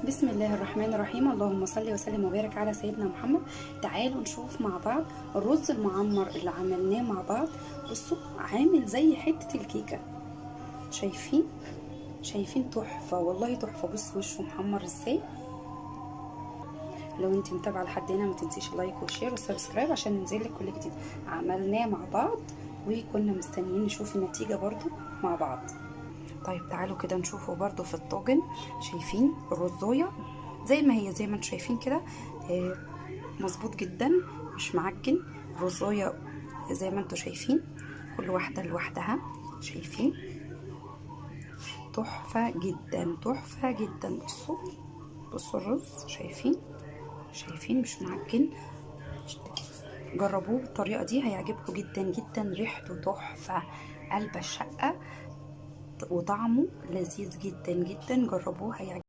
بسم الله الرحمن الرحيم. اللهم صل وسلم وبارك على سيدنا محمد. تعالوا نشوف مع بعض الرز المعمر اللي عملناه مع بعض. بصوا عامل زي حتة الكيكة، شايفين؟ شايفين؟ تحفة والله تحفة. بصوا وشه محمر ازاي. لو انت متابعة لحد هنا ما تنسيش ال like وال share وال subscribe عشان ننزل لك كل جديد. عملناه مع بعض وكنا مستنيين نشوف النتيجة برضو مع بعض. طيب تعالوا كده نشوفه برضو في الطاجن. شايفين الرزاية زي ما هي، زي ما انتم شايفين كده، مظبوط جدا مش معجن. الرزاية زي ما انتم شايفين كل واحدة لوحدها، شايفين؟ تحفة جدا تحفة جدا. بصوا بصوا الرز، شايفين؟ شايفين مش معجن. جربوه بالطريقة دي هيعجبكم جدا جدا. ريحته تحفة، قلب الشقة، وطعمه لذيذ جدا جدا. جربوه هيعجبكم.